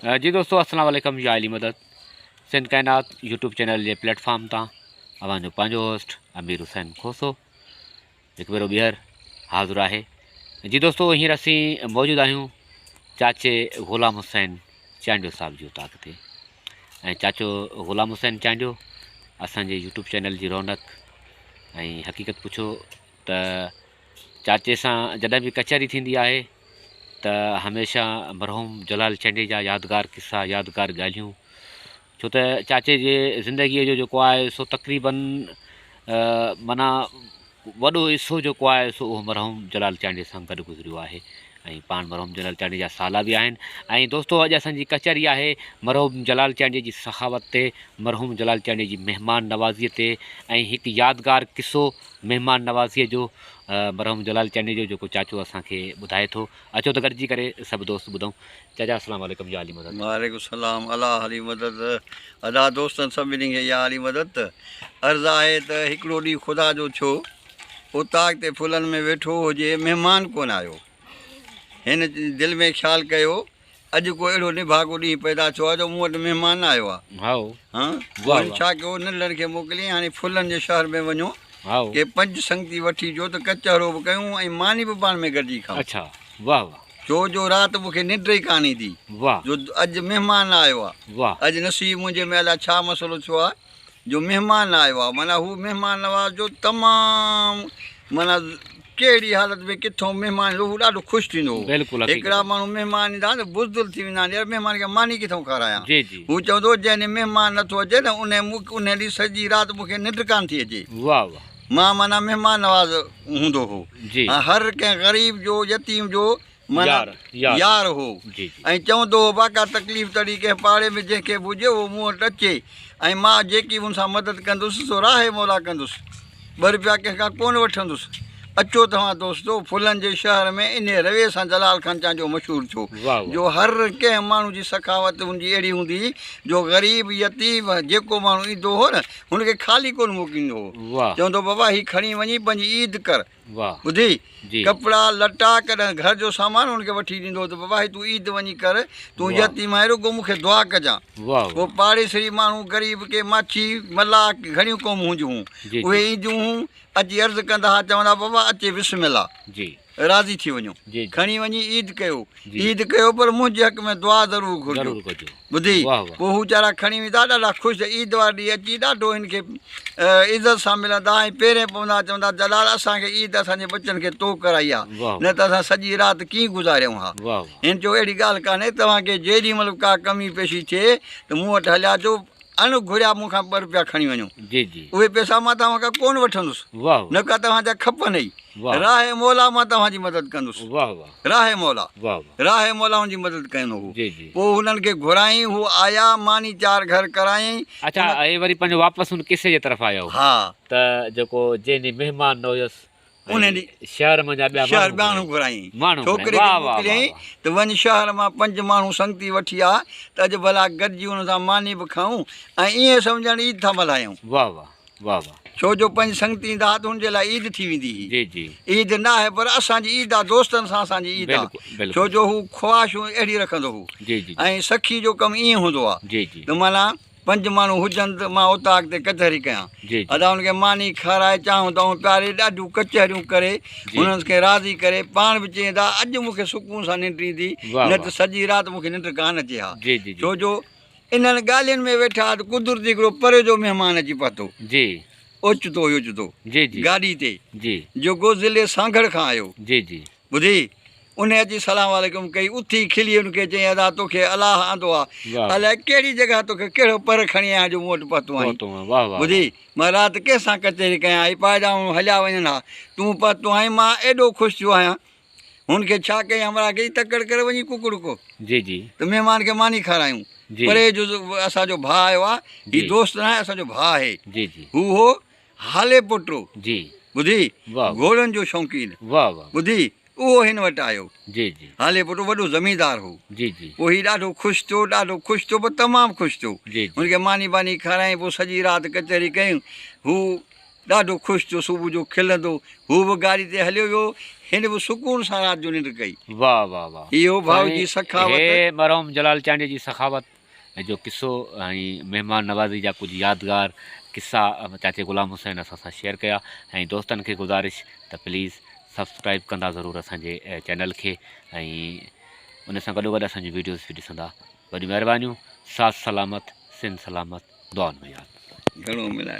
جي دوستو السلام عليڪم يا علي مدد سنڌ ڪائنات يوٽيوب چينل جي پليٽ فارم تان اوهان جو پنهنجو هوسٽ امير حسين کوسو هڪ ڀيرو ٻيهر حاضر آهي. جي دوستو هينئر اسين موجود آهيون چاچي غلام حسين چانڊيو صاحب جي اوطاق تي ۽ چاچو غلام حسين چانڊيو اسان جي يوٽيوب چينل جي رونق ۽ حقيقت پڇو ته چاچي سان جڏهن به ڪچهري ٿيندي آهي ته هميشه مرحوم جلال چانڊيي جا يادگار قصا يادگار ڳالهيون ڇو ته چاچي جي زندگيء جو جيڪو آهي سو تقريبن معنيٰ وڏو حصو جيڪو آهي سو اهو مرحوم جلال چانڊيي سان گڏ گذريو آهي ۽ پاڻ مرحوم جلال چانڊيي جا سالا به آهن ۽ دوستو اڄ اسان جي ڪچهري آهي مرحوم جلال چانڊيي جي سخاوت تي مرحوم جلال چانڊيي جي مهمان نوازيء تي ۽ هڪ يادگار قصو مهمان نوازيء جو مرحوم جلال چانڊيي جو جيڪو چاچو اسان کي ٻڌائي ٿو اچو ته گڏجي ڪري سڀ دوست ٻڌون. چاچا السلام عليڪم يا علي مدد. وعليڪم السلام الله علي مدد ادا دوستن سڀني کي يا علي مدد عرض آهي ته هڪڙو ڏينهن خدا جو ٿيو اوطاق تي ڦلن ۾ ويٺو هجي مهمان ڪونه آيو هن دل ۾ خيال ڪيو اڄ ڪو اهڙو نڀاڳو ڏينهن پيدا ٿيو آهي جو مون وٽ مهمان نه آيو آهي. هائو. ها واهه هن واهه. ڇا ڪيو ننڍڙن کي موڪليائين هاڻي ڦلن جي شهر ۾ وڃو هائو. ڪي پنج سنگتي وٺي اچو ته ڪچهرو به ڪيون ۽ ماني به پاڻ ۾ گڏجي کائون. اڇا واهه واهه. ڇو جو رات مون کي ننڊ ئي ڪانه ايندي واهه. جو اڄ مهمان نه آيو آهي. واهه. اڄ نصيب منهنجي ۾ الاء ڇا مسئلو ٿيو آهي جو مهمان نه آيو آهي معنيٰ هو مهمان نواز جو تمام معنيٰ ڪهڙي حالت ۾ ڪٿون مهمان ايندو هو ڏاڍو خوش ٿيندو هو بلڪل هڪڙا حقيقت ماڻهو مهمان ايندا آهن ته بزدل ٿي ويندا آهن يار مهمان کي ماني ڪٿون کارايان جي جي هو چوندو هو جنهن ڏينهن مهمان نٿو اچي نه انهي مون انهي ڏينهن سڄي رات مون کي ننڊ ڪانه ٿي اچي واهه واهه مان معنيٰ مهمان نواز هوندو هو جي هر ڪنهن غريب جو يتيم جو معنيٰ يار يار يار هو جي جي ۽ چوندو هو با ڪا تڪليف تڙي ڪنهن پاڙي ۾ جنهن کي به هجي اهو مون وٽ اچي ۽ مان جيڪي به ان سان مدد ڪندس سو راهه مولا ڪندس ٻه رپيا ڪنهن کان ڪونه وٺندس اچو توهان دوستو ڦلن جي شهر ۾ انهي رويي سان جلال خان چانڊيو مشهور ٿيو واهه واهه جو هر ڪنهن ماڻهو جي سخاوت هن جي اهڙي هوندي هئي جو غريب يتيم جيڪو ماڻهو ايندو هو نه هن کي خالي ڪونه موڪليندو هو واهه چوندو هو بابا هي کڻي وڃي پنهنجي عيد ڪر واھ. ٻڌي، جي. ڪپڙا لٽا ڪڏهن گهر جو سامان هن کي وٺي ڏيندو هو ته بابا هي تون عيد وڃي ڪر، تون واھ. يتيم آهين رڳو مون کي دعا ڪجان. واھ پوء واھ. پاڙيسري ماڻهو غريب ڪي ماڇي، ملاح گهڻيون قومون هونديون هيون، جي اهي جي. اينديون هيون، اچي عرض ڪندا ها، چوندا بابا اچي بسم الله. جي. راضي ٿي وڃو. جي جي. کڻي وڃي عيد ڪيو. جي. عيد ڪيو پر منهنجي حق ۾ دعا ضرور گهرجو. ضرور ڪجو. ٻڌي. واھ واھ. پوء هو ويچارا کڻي ويندا ڏاڍا خوش ته عيد واري ڏينهن اچي ڏاڍو هن کي عزت سان ملندا ۽ پيرين پوندا چوندا جلال اسان کي عيد اسان جي ٻچن کي تو ڪرائي آ واھ نه ته اسان سڄي رات ڪيئن گذاريون ها. واھ واھ. هن چيو اهڙي ڳالهه ڪانهي توهان کي جيڏي مهل به ڪا ڪمي پيشي ٿئي ته مون وٽ هليا اچو اڻ گهريا مون کان ٻه رپيا کڻي وڃو. جي جي. اهي پئسا مان توهان کان ڪونه وٺندس واھ واھ. نه ڪا توهان جا کپن ئي. واھ. راهه مولا مان توهان جي مدد ڪندس. واھ واھ. راهه مولا. واھ واھ. راهه مولا هن جي مدد ڪندو هو. جي جي. پوء هنن کي گهرايائين، هو آيا، ماني چار گهر ڪرايائين. اڇا هي وري پنهنجو واپس ان قصي جي طرف آيو ها. ته جيڪو جنهن ڏينهن مهمان نه هيس انهي ۽ ڏينهن شهر منجهان ٻيا شهر ماڻهو ماڻهو گهرايائين. گهرايائين. ماڻهو گهرايائين. ڇوڪري کي واھ واھ واھ موڪليائين واھ. ته وڃ شهر مان پنج ماڻهو سنگتي وٺي آ ته اڄ ڀلا گڏجي انهن سان ماني به کائون ۽ ائين سمجهڻ عيد ٿا ملهايون. واھ واھ. واه واه. ڇو جو پنج سنگتي ايندا ها ته هن جي لاء عيد ٿي ويندي هئي. جي جي. عيد نه آهي پر اسان جي عيد آ دوستن سان اسان جي عيد آ. بلڪل بلڪل. ڇو جو هو خواهشون اهڙي رکندو هو. جي جي. ۽ سخي جو ڪم ائين هوندو آ. جي جي. ته معنيٰ پنج ماڻهو هجن ته مان اوطاق تي ڪچهري ڪيان. جي جي. ادا هن کي ماني کارائي چانهه دانهن پياري ڏاڍيون ڪچهريون ڪري جي. هنن کي راضي ڪري پاڻ به چئين ته اڄ مون کي سڪون سان ننڊ ايندي واه نه واه. ته سڄي رات مون کي ننڊ ڪانه اچي ها. جي جي جي. ڇو جو انهن ڳالهين ۾ ويٺا ته قدرتي هڪڙو پري جو مهمان اچي پهتو. جي. اوچتو ئي اوچتو. جي جي. گاڏي تي. جي. جيڪو ضلعي سانگهڙ کان آيو. جي جي. ٻڌي. انهي اچي سلام عليڪم ڪئي. اٿي کلي ان کي چيائين ادا توکي الله آندو آ. واهه. الائي ڪهڙي جڳهه توکي ڪهڙو پر کڻي آيان جو مون وٽ پهتو آهين. پهتو آهين. واهه واهه ٻڌي. واهه. مان رات ڪنهن سان ڪچهري ڪيان. هي پائدا هليا وڃن ها. تون پهتو آهين مان ايڏو خوش ٿيو آهيان. هن کي ڇا ڪيائين همراهه کي تڪڙ ڪري وڃي ڪڪڙ ڪو. جي جي. ته مهمان کي ماني کارايون. جي. پري جو اسان جو ڀاء آيو آ هي جي. دوست ناهي اسان جو ڀاء آهي. جي جي. هو هو هالي پوٽو. جي. ٻڌي واه واه. گهوڙن جو شوقين. واه واه. ٻڌي اهو هن وٽ آيو. جي جي. هالي پوٽو وڏو زميندار هو. جي جي. پوء هي ڏاڍو خوش ٿيو ڏاڍو خوش ٿيو پر تمام خوش ٿيو. جي جي. هن کي ماني باني کارايائين پوء سڄي رات ڪچهري ڪيائين. هو ڏاڍو خوش ٿيو صبح جو کلندو هو به گاڏي تي هليو ويو. هن به سڪون سان رات جو ننڊ ڪئي. واه واه واه اهو ڀاء جي سائين سخاوت. هي مرحوم جلال چانڊيي جي سخاوت جو قصو ۽ مهمان نوازي جا ڪجهه يادگار قصا چاچي غلام حسين اسان سان شيئر ڪيا ۽ دوستن کي گذارش ته پليز سبسڪرائب ڪندا ضرور اسان جي چينل کي ۽ ان سان گڏو گڏ اسان جون ويڊيوز به ڏسندا وڏيون مهربانيون ساٿ سلامت سنڌ سلامت دعائن ۾ ياد. گهڻو ملائي.